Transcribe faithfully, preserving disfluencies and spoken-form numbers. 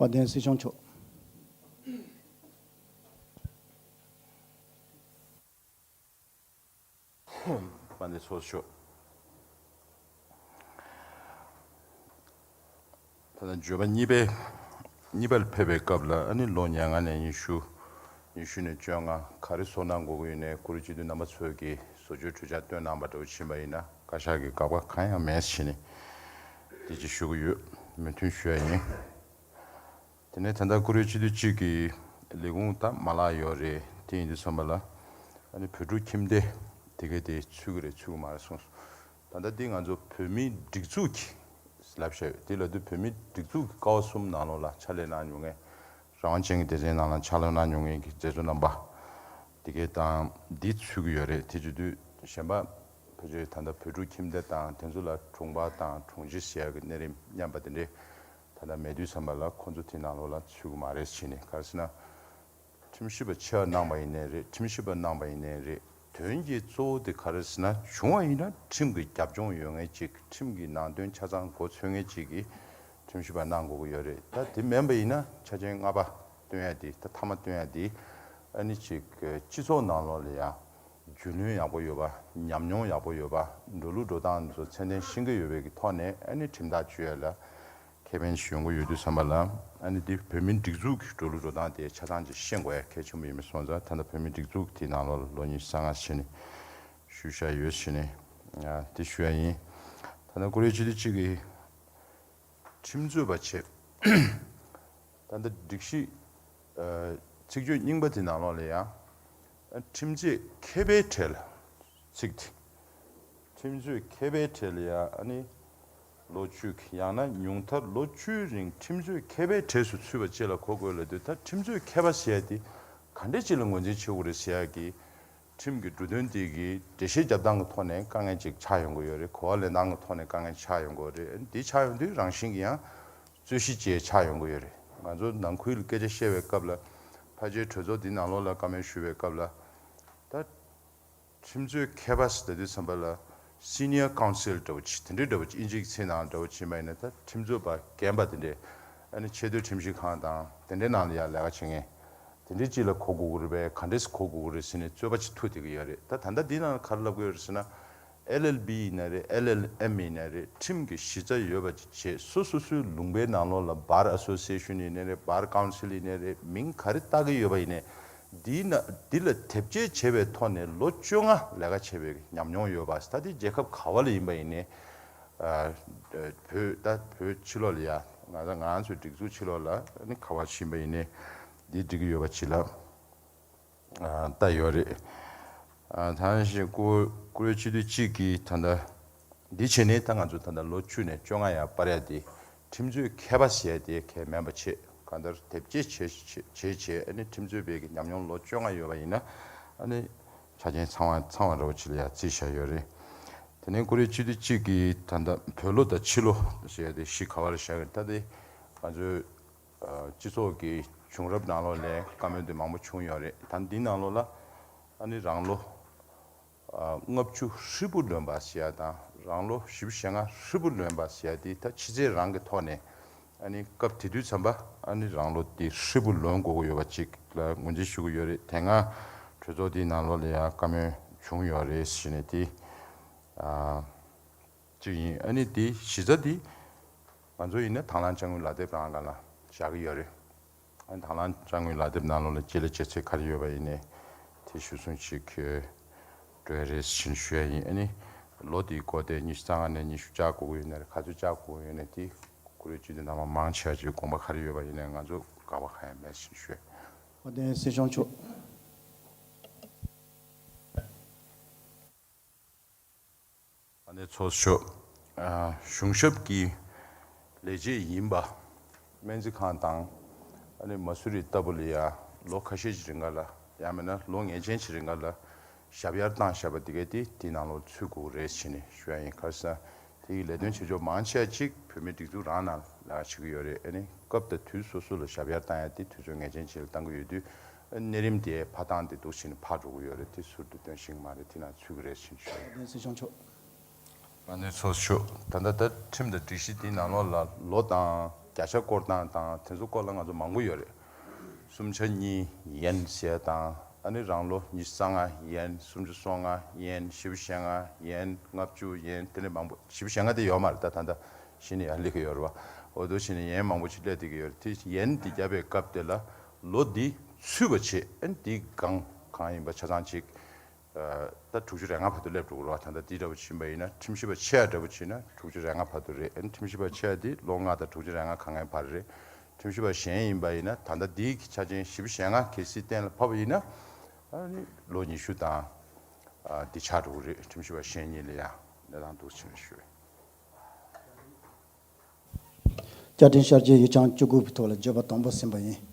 དཔལ་ལྡན་སྲིད་སྐྱོང་མཆོག་དཔལ་ལྡན་ཚོགས་གཙོ། ད་ལྟ་འབྱོར་པ་གཉིས་པའི་གཉིས་པ་ལ་ཕེབས་པའི་སྐབས་ལ། ཨ་ནི་ལོ་ཉེར་ལྔ་ནས་ཉི་ཤུ། ཉི་ཤུ་ནས་བཅོ་ལྔ། ག་རེ་བཟོ་གནང་དགོས་ཀྱི་ཡོད་ནས། བཀུར་འོས་སྤྱི་འཐུས་རྣམ་པ་ཚོས་ཀྱི་བཟོ་བཅོས་གྲོས་འཆར་བཏོན་གནང་པ་འདྲ་བོ་ཕྱིན་པ་ཡིན་ན། བཀའ་ཤག་གི་དགག་པ་གང་ཡང་མེད་ཟེར་ནས་དེ་ཅིག་ཞུ་གི་ཡོད། མོས་མཐུན་ཞུ་ཡ་ཡིན། དེ་ནས་ད་ལྟ་བཀུར་འོས་སྤྱི་འཐུས་གཅིག་གི་ལས་ཁུངས་ད་མ་ལག་ཡོད་རེད། དེ་ཡིན་དུས་ཙམ་པ་ལ། ཨ་ནི་བོད་ཕྲུག་ཁྱིམ་སྡེ་དེ་གས་དེ་ཚུད་ཀྱི་རེད་ཚུད་ཀྱི་མ་རེད་གསུངས་སོང་། ད་ལྟ་འདི་ང་ཚོ་བོད་མིའི་སྒྲིག་འཛུགས་ཀྱི་ལབ་བཤད་ཡོད། དེ་ལབ་དུས་བོད་མིའི་སྒྲིག་འཛུགས་ཀྱི་ཀ་བ་གསུམ་ནང་ལོགས་ལ་ཕྱག་ལས་གནང་མྱོང་མཁན། རང་དབང་ཅན་གྱི་སྡེ་ཚན་ནང་ལ་ཕྱག་ལས་གནང་མྱོང་མཁན་གྱི་མཛད་གཙོ་རྣམ་པ་དེ་གས་དང་འདི་ཚུད་ཀྱི་ཡོད་རེད། དེ་བྱེད་དུས་གཞན་པ་ཕལ་ཆེར་ད་ལྟ་བོད་ཕྲུག་ཁྱིམ་སྡེ་དང་དེ་ཚོ་ལ་དྲུང་འཕར་དང་དྲུང་ཆེ་ཟེར་ཡག་གི་གནས་རིམ་མཉམ་པ་དེ་འདྲས་ད་ལྟ་མེད་དུས་ཙམ་པ་ལ་ཁོང་ཚོ་དེ་ནང་ལོགས་ལ་ཚུད་ཀྱི་མ་རེད་ཟེར་ནས། ག་རེ་ཟེར་ན། ཁྲིམས་ཞིབ་པ་ཆེ་བ་གནང་པ་ཡིན་ནའི་རེད། ཁྲིམས་ཞིབ་པ་གནང་པ་ཡིན་ནའི་རེད། དོན་གྱི་གཙོ་བོ་དེ་ག་རེ་ཟེར་ན། བྱུང་བ་ཡིན་ན་ཁྲིམས་ཀྱི་རྒྱབ་ལྗོངས་ཡོད་མཁན་ཅིག་ཁྲིམས་ཀྱི་ནང་དོན་ཆ་ཚང་མགོ་ཚོད་མཁན་ཅིག་གིས་ཁྲིམས་ཞིབ་པ་གནང་དགོས་ཀྱི་ཡོད་རེད། ད་དེ་མིན་པ་ཡིན་ན་ཆ་རྐྱེན་ལྔ་པ་བཏོན་ཡ་དེ། ད་མཐའ་མ་བཏོན་ཡ་དེ། ཨ་ནི་ཅིག་སྤྱི་ཚོགས་ནང་ལོགས་ལ་ཡ་རྒྱུས་ལོན་ཡག་པོ་ཡོད་པ། ཉམས་མྱོང་ཡག་པོ་ཡོད་པ། འགྲོ་ལུགས་འགྲོ་སྟངས་འདི་ཚོ་ཚད་ལྡན་ཤེས་ཀྱི་ཡོད་པའི་གི་ཐོག་ནས། ཨ་ནི་ཁྲིམས་ཐག་གཅོད་ཡ་ལ་ཁེ་ཕན་ཞིག་ཡོང་གི་ཡོད་དུས་ཙམ་པ་ལ། ཨ་ནི་འདི་བོད་མིའི་སྒྲིག་འཛུགས་ཀྱི་འགྲོ་ལུགས་འགྲོ་སྟངས་དེ་ཆ་ཚང་ཅིག་ཤེས་དགོས་ཡ་གལ་ཆེན་པོ་ཡིན་པ་སོང་ཙང་། ད་ལྟ་བོད་མིའི་སྒྲིག་འཛུགས་དེའི་ནང་ལོགས་ལ་ལོ་ཉི་ཤུ་རྩ་ལྔ་ཕྱིན་ནས་ཞུགས་བཞག་ཡོད་ཟེར་ནས། ཨ། དེ་ཞུ་ཡ་ཡིན། ད་ལྟ་བཀུར་འོས་སྤྱི་འཐུས་གཅིག་གིས་ཁྲིམས་རྩོད་པ་བྱེད། ད་ལྟ་སྒྲིག་གཞི། ཨ། ཚིག་བརྗོད་རྙིང་པ་དེ་ནང་ལོགས་ལ་ཡང་། ཨ། ཁྲིམས་རྩོད་མཁས་པའི་གྲས་ལ། ཚིག་དེ། ཁྲིམས་རྩོད་མཁས་པའི་གྲས་ལ་ཡ། ཨ་ནི་ལོ་བཅུ་གི་ཡང་ན་ཉུང་མཐར་ལོ་བཅུའི་རིང་ཁྲིམས་རྩོད་མཁས་པའི་གྲས་སུ་ཚུད་པ་བཅས་ལ་གོ་དགོས་ལབ་དུས། ད་ཁྲིམས་རྩོད་མཁས་པ་ཟེར་ཡ་དེ་ག་འདྲས་ཅིག་ལ་ངོས་འཛིན་བྱེད་དགོས་རེད་ཟེར་ཡ་གི་ཁྲིམས་ཀྱི་འབྲུ་དོན་དེ་གི་འགྲེལ་བཤད་རྒྱབ་སྟངས་ཀྱི་ཐོག་ནས་དཀའ་ངལ་ཅིག་ཆགས་ཡོང་གི་ཡོད་རེད། གོ་བ་ལེན་སྟངས་ཀྱི་ཐོག་ནས་དཀའ་ངལ་ཆགས་ཡོང་གི་ཡོད་རེད། འདི་ཆགས་ཡོང་དུས་རང་བཞིན་གྱིས་ཡང་རྩོད་གཞི་བཅས་ཆགས་ཡོང་གི་ཡོད་རེད། ང་ཚོ་ནང་ཁུལ་སྐད་ཆ་བཤད་པའི་སྐབས་ལ། ཕལ་ཆེར་གྲོས་ཚོགས་འདི་ནང་ལོགས་ལ་བཀའ་མོལ་ཞུ་བའི་སྐབས་ལ། ད་ཁྲིམས་རྩོད་མཁས་པ་ཟེར་དུས་ཙམ་པ་ལ་senior counsel འདྲ་བོ་ཅིག་དེ་འདྲའི་འདྲ་བོ་ཅིག་ཨིན་ཇིའི་ཚིག་ནང་འདྲ་བོ་ཅིག་ཡིན་པ་ཡིན་ན། ད་ཁྲིམས་རྩོད་པ་རྒན་པ་དེ་འདྲས། ཨ་ནི་ཆེས་མཐོའི་ཁྲིམས་ཞིབ་ཁང་དང་དེ་འདྲའི་ནང་ལ་ཡང་ལས་ཀ་བྱེད་མཁན་དེ་འདྲའི་ཅིག་ལ་གོ་དགོས་ཀྱི་རེད་པས། ག་འདྲས་གོ་དགོས་ཀྱི་རེད་ཟེར་ནས་རྩོད་པ་ཅིག་ཐུག་བསྡད་ཀྱི་ཡོད་རེད། ད་ད་ལྟ་འདི་ནང་ལ་ག་རེ་ལབ་ཀྱི་ཡོད་རེད་ཟེར་ན། ཨེལ་ཨེལ་བི་ཡིན་ན་རེད། ཨེལ་ཨེལ་ཨེམ་ཡིན་ན་རེད། ཁྲིམས་ཀྱི་གཞི་རྩ་ཡོད་པ་ཅིག་བྱས། སོ་སོ་སོའི་ལུང་པའི་ནང་ལོགས་ལ་bar association ཡིན་ན་རེད། bar council ཡིན་ན་རེད། མིང་ག་རེ་བཏགས་ཀྱི་ཡོད་པ་ཡིན་ནའི། འདི་ན་འདི་ལ་དེབ་སྐྱེལ་བྱས་པའི་ཐོག་ནས་ལོ་བཅོ་ལྔ་ལས་ཀ་བྱས་པའི་ཉམས་མྱོང་ཡོད་པ། ད་དེ་རྒྱལ་ཁབ་ག་བ་ལ་ཡིན་པ་ཡིན་ནའི། ཨ། བོད་ད་བོད་ཕྱི་ལོགས་ལ་ཡ། ང་ད་ང་རང་ཚོའི་སྒྲིག་འཛུགས་ཕྱི་ལོགས་ལ་ནི་ག་བ་ཕྱིན་པ་ཡིན་ནའི་འདི་འགྲིག་གི་ཡོད་པ་ཅིག་ལ། ཨ། ལྟ་ཡོད་རེད། ཨ། ད་གཞན་བཀུར་བཀུར་འོས་སྤྱི་འཐུས་གཅིག་གིས་ད་ལྟ་འདི་བྱས་ནས། ད་ང་ཚོ་ད་ལྟ་ལོ་བཅུ་ནས་བཅོ་ལྔ་ཡར་སྤར་ཡ་དེ་ཁྲིམས་རྩོད་མཁས་པ་ཟེར་ཡ་དེ་གལ་མིན་པ་བྱས། གང་ལྟར་དེབ་སྐྱེལ་བྱས་བྱས་བྱས་བྱས། ཨ་ནི་ཁྲིམས་རྩོད་པའི་གི་ཉམས་མྱོང་ལོ་བཅོ་ལྔ་ཡོད་པ་ཡིན་ན། ཨ་ནི་ཆ་རྐྱེན་ཚང་བ་ཚང་བ་འདྲ་བོ་ཅིག་ལ་ཡ་བརྩིས་བཞག་ཡོད་རེད། དེ་ནས་བཀུར་འོས་སྤྱི་འཐུས་གཅིག་གིས་ད་ལྟ་བོད་ལོ་དང་ཕྱི་ལོ་ཟེར་ཡ་དེ་གཞི་ག་བ་ལ་བཞག་གི་རེད། ད་དེ་ང་ཚོའི། ཨ། སྤྱི་ཚོགས་ཀྱི་བྱུང་རབས་ནང་ལོགས་ལ་བཀའ་མོལ་དེ་མང་པོ་བྱུང་ཡོད་རེད། ད་འདི་ནང་ལོགས་ལ་ཨ་ནི་རང་ལོ། ཨ། ལྔ་བཅུ་ཧྲིལ་པོ་ལོན་པ་ཟེར་ཡ་དང་། རང་ལོ་བཞི་བཅུ་ཞེ་ལྔ་ཧྲིལ་པོ་ལོན་པ་ཟེར་ཡ་དེ། ད་ཕྱི་ཚེས་རང་གི་ཐོག་ནས། ཨ་ནི་སྐབས་དེ་དུས་ཙམ་པ་ཨ་ནི་རང་ལོ་དེ་ཧྲིལ་པོ་ལོན་དགོས་ཀྱི་ཡོད་པ་ཅིག་ལ་ངོས་འཛིན་ཞུ་གི་ཡོད་རེད། དེ་སྔ་གྲོས་ཚོགས་དེའི་ནང་ལོགས་ལ་ཡང་བཀའ་མོལ་བྱུང་ཡོད་རེད་ཟེར་ནས་དེ། ཨ། གཅིག་ཡིན། ཨ་ནི་དེ་གཞི་རྩ་དེ་ང་ཚོ་ཡིན་ན་དང་བླངས་དཔྱ་དངུལ་ལག་དེབ་རང་སྒང་ལ་བཞག་གི་ཡོད་རེད། ཨ་ནི་དང་བླངས་དཔྱ་དངུལ་ལག་དེབ་ནང་ལོགས་ལ་སྤྱི་ལེ་སྤྱི་ཚེས་ག་རེ་ཡོད་པ་ཡིན་ནའི་དེ་ཞུ་སོང་ཅིག་འགྲོ་ཡ་རེད་ཟེར་ཞུ་ཡ་ཡིན། ཨ་ནི་ལོ་དེའི་འགོ་དེ་ཉི་ཤུ་རྩ་ལྔ་ནས་ཉི་ཤུ་བཅག་དགོས་ཀྱི་ཡོད་ན་རེད། ག་ཚོད་བཅག་དགོས་ཀྱི་ཡོད་ན་དེ་བཀུར་འོས་སྤྱི་འཐུས་རྣམ་པ་མང་ཆེ་བ་ཅིག་དགོངས་པ་ག་རེ་ཡོད་པ་ཡིན་ནའི་ང་ཚོ་དགག་པ་གང་ཡང་མེད་ཟེར་ཞུ་ཡ། དཔལ་ལྡན་སྲིད་སྐྱོང་མཆོག་ཨ་ནེ་ཚོགས་གཙོ་མཆོག་ཨ། གཞུང་ཞབས་ཀྱི་ལས་བྱེད་ཡིན་པ། སྨན་རྩིས་ཁང་དང་། ཨ་ནི་མ་སུ་རི་ལྟ་བུ་ལ་ཡ་ལོ་ཁ་ཤས་ཀྱི་རིང་ག་ལ། ཡང་མིན་ན་ལོ་ངེས་ཅན་གྱི་རིང་ག་ལ་ཞབས་ཡར་བཏང་བཞག་པ་དེ་གས་དེ་དེའི་ནང་ལོགས་ཚུད་དགོས་རེད་ཟེར་ནས་ཞུ་ཡ་ཡིན། ག་རེ་ཟེར་ན། དེ་ཡི་ལས་དོན་བྱེད་ཕྱོགས་མང་ཆེ་བ་ཅིག་བོད་མིའི་སྒྲིག་འཛུགས་རང་ནང་ལ་བྱེད་ཀྱི་ཡོད་རེད། ཨ་ནི་སྐབས་དང་དུས་སོ་སོ་ལ་ཞབས་ཡར་བཏང་ཡ་དེ་དུས་ཚོད་ངེས་ཅན་ཅིག་ལ་བཏང་གི་ཡོད་དུས། གནས་རིམ་དེ་ཕར་བཏང་སྟེ་འདུག་ཕྱིན་ཕར་འགྲོ་གི་ཡོད་རེད། དེ་ཟུར་དུ་སྟོན་ཤེས་ཀྱི་མ་རེད། དེ་ནང་ཚུད་ཀྱི་རེད་ཟེར་ཞུ་ཡ་ཡིན། དཔལ་ལྡན་སྲིད་སྐྱོང་མཆོག་ཨ་ནེ་ཚོགས་གཙོ་མཆོག་ད་ལྟ་ད་ཁྲིམས་དང་སྒྲིག་གཞི་དེའི་ནང་ལོགས་ལ་ལོ་དང་ བརྒྱ་ཆ་སྐོར་སྟངས་དང་དེ་ཚོ་སྐོར་ལ་ང་ཚོ་མང་པོ་ཡོད་རེད། སུམ་ཆ་གཉིས་ཡན་ཟེར་དང་ཨ་ནི་རང་ལོ་ཉི་ཤུ་རྩ་ལྔ་ཡན། སུམ་ཅུ་སོ་ལྔ་ཡན། བཞི་བཅུ་ཞེ་ལྔ་ཡན། ལྔ་བཅུ་ཡན། དེ་ནས་མང་པོ། བཞི་བཅུ་ཞེ་ལྔ་དེ་ཡོད་མ་རེད། ད་ད་ལྟ་གཞི་ནས་ཡར་སླེབས་ཀྱི་ཡོད་རེད་བ། འོ་དེ་བཞིན་ཡན་མང་པོ་ཅིག་སླེབས་བསྡད་ཀྱི་ཡོད་རེད། དེ་ཡན་འདི་བརྒྱབ་པའི་སྐབས་དེ་ལ་ལོ་འདི་ཚུད་པ་བྱེད། ཨ་ནི་འདི་གང་གང་ཡིན་པ་ཆ་ཚང་ཅིག་ད་དྲུག་ཅུ་རེ་ལྔ་བར་དུ་སླེབས་འགྲོ་གི་རེད་བ། ད་ལྟ་འདི་འདྲ་པོ་ཕྱིན་པ་ཡིན་ན། ཁྲིམས་ཞིབ་པ་ཆེ་ཡ་འདྲ་པོ་ཕྱིན་ན་དྲུག་ཅུ་རེ་ལྔ་བར་དུ་རེད། ཨ་ནི་ཁྲིམས་ཞིབ་པ་ཆེ་ཡ་འདི་ལོ་ལྔ་དང་དྲུག་ཅུ་རེ་ལྔ་གང་གའི་བར་རེད། ཁྲིམས་ཞིབ་པ་གཞན་ཡིན་པ་ཡིན་ན། ད་ལྟ་འདིའི་ཆ་རྐྱེན་བཞི་བཅུ་ཞེ་ལྔ་གལ་སྲིད་གཏན་ལ་ཕབ་པ་ཡིན་ན། ཨ་ནི་ལོ་ཉི་ཤུ་དང་ཨ་འདི་ཆགས་འགྲོ་གི་རེད། ཁྲིམས་ཞིབ་པ་གཞན་གཉིས་ལ་ཡང་གནས་སྟངས་འདུག་ཕྱིན་ཞུ། བཅའ་ཁྲིམས་བསྐྱར་བཅོས་ཡིག་ཆ་བཅུ་དགུ་པའི་ཐོག་ལ་བརྗོད་པ་དང་པོ་ཟིན་པ་ཡིན།